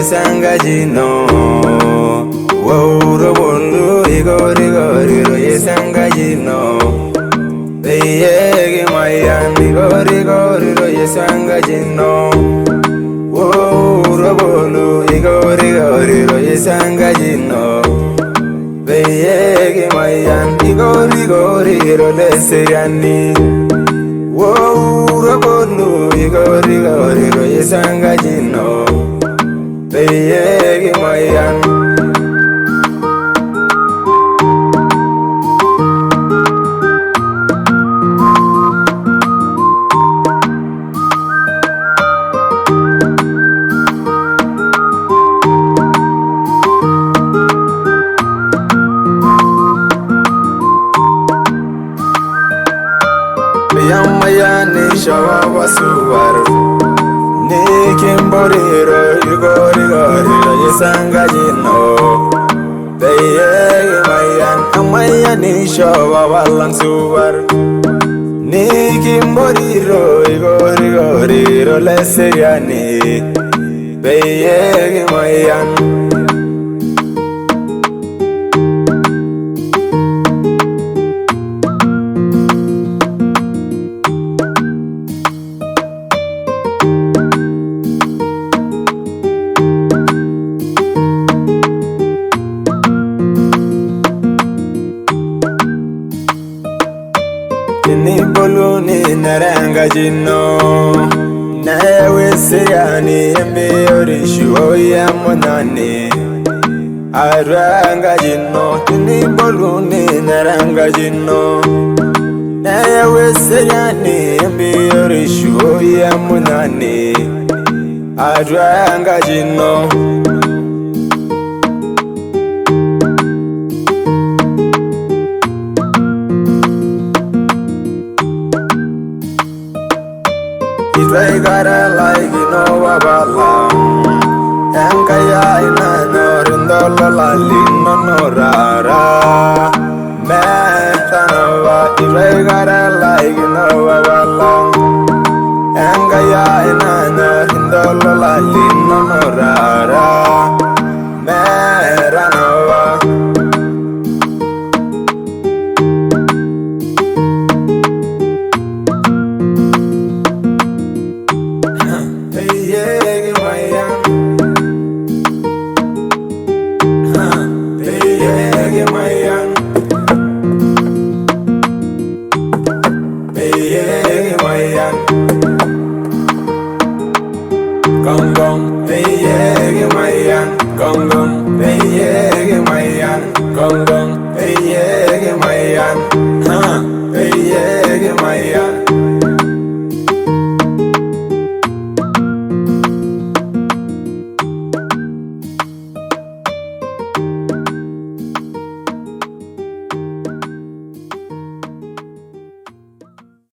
yesangajino Wurobolu igorigoriro yesangajino Peyegi mayan igorigoriro yesangajino Wurobolu igorigoriro yesangajino Peyegi mayan igorigoriro leseriani Wurobolu igorigoriro yesangajino Peyegi mayan Yamayani shawa suwar Nikimboriro igorigoriro yesangajino Peyegi mayan amayani shawa walang suwar Nikimboriro igorigoriro leseriani Peyegi mayan Niboluni narangajino Nawe sirani embiyorishu ya monani Arangajino Niboluni narangajino Nawe sirani embiyorishu ya monani Arangajino Itwaigara like no wabala Enkaya ina norindolo lino norara Metanova itwaigara like no wabala Enkaya ina norindolo lino norara Meranova Gong gong, peyegi mayan, gong gong, peyegi mayan, gong gong, peyegi mayan, ha, peyegi mayan.